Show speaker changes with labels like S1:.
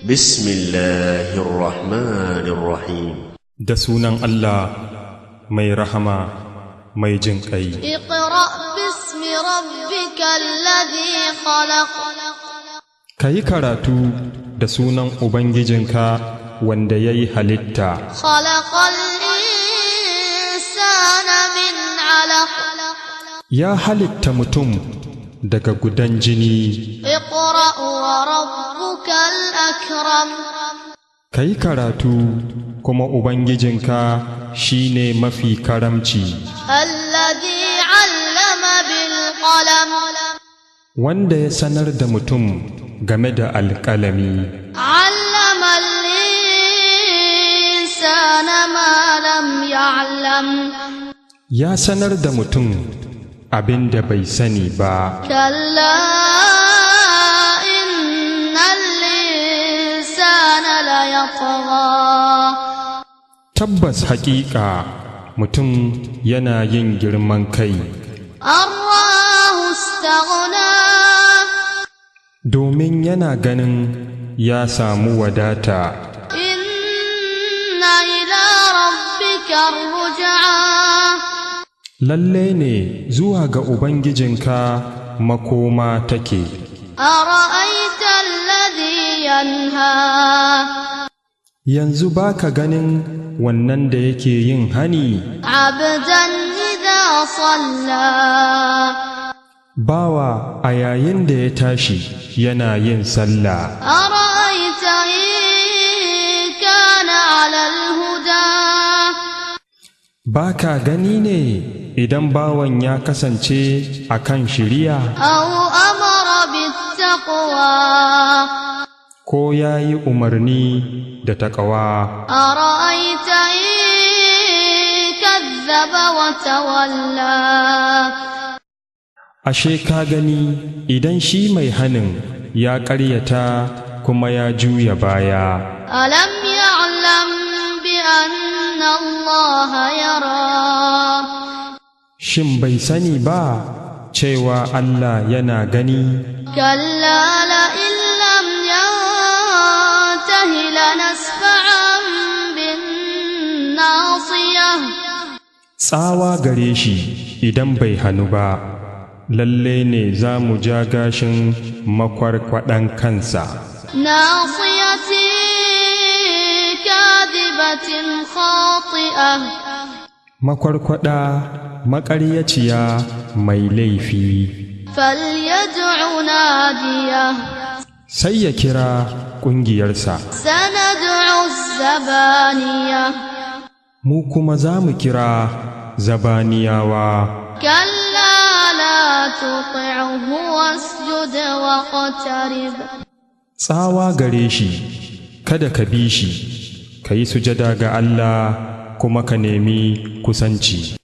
S1: بسم الله الرحمن الرحيم.
S2: Da sunan Allah mai rahama mai jin ƙai.
S3: اقرأ باسم ربك الذي خلق.
S2: Ka yi karatu da sunan Ubangijinka wanda ya yi halitta.
S3: خلق الإنسان من علق.
S2: Ya halitta mutum daga gudan jini.
S3: اقرأ وربك الأكرم.
S2: Ka yi karatu kuma Ubangijinka shi ne mafi karamci.
S3: الذي علم بالقلم.
S2: Wanda ya sanar da mutum game da alƙalami.
S3: علم الإنسان ما لم يعلم.
S2: Ya sanar da mutum abin da bai sani ba.
S3: كلا إن الإنسان ليطغى.
S2: Tabbas haƙiƙa mutum yana yin girman kai.
S3: أن رآه استغنى.
S2: Domin yana ganin ya samu wadata.
S3: إن إلى ربك الرجعى.
S2: Lalle ne zuwa ga Ubangijinka makoma take.
S3: أرأيت الذي ينهى.
S2: Yanzu ba ka ganin wannan da yake yin hani.
S3: عبدا إذا صلى.
S2: Bawa a yayin da ya tashi yana yin sallah.
S3: أرأيت إن كان على الهدى.
S2: Ba ka gani ne idan bawan ya kasance a kan shiriya,
S3: أو أمر بالتقوى.
S2: ko ya yi umarni da taƙawa?
S3: أرأيت إن كذب وتولى.
S2: Ashe ka gani idan shi mai hanin ya ƙaryata kuma ya juya baya?
S3: ألم يعلم بأن الله يرى.
S2: Shin bai sani ba cewa Allah yana gani?
S3: كلا لئن لم ينته لنسفعا بالناصية.
S2: Tsawa gare shi idan bai hannu ba, lalle ne za mu ja gashin makwarkwaɗan kansa.
S3: ناصية كاذبة خاطئة.
S2: Makwarkwaɗa maƙaryaciya mai laifi.
S3: فليدع ناديه.
S2: Sai ya kira ƙungiyarsa.
S3: سندع الزبانية.
S2: Mu kuma za mu kira zabaniyawa.
S3: كلا لا تطعه واسجد واقترب.
S2: Tsawa gare shi, kada ka bi shi, ka yi sujada ga Allah kuma ka nemi kusanci.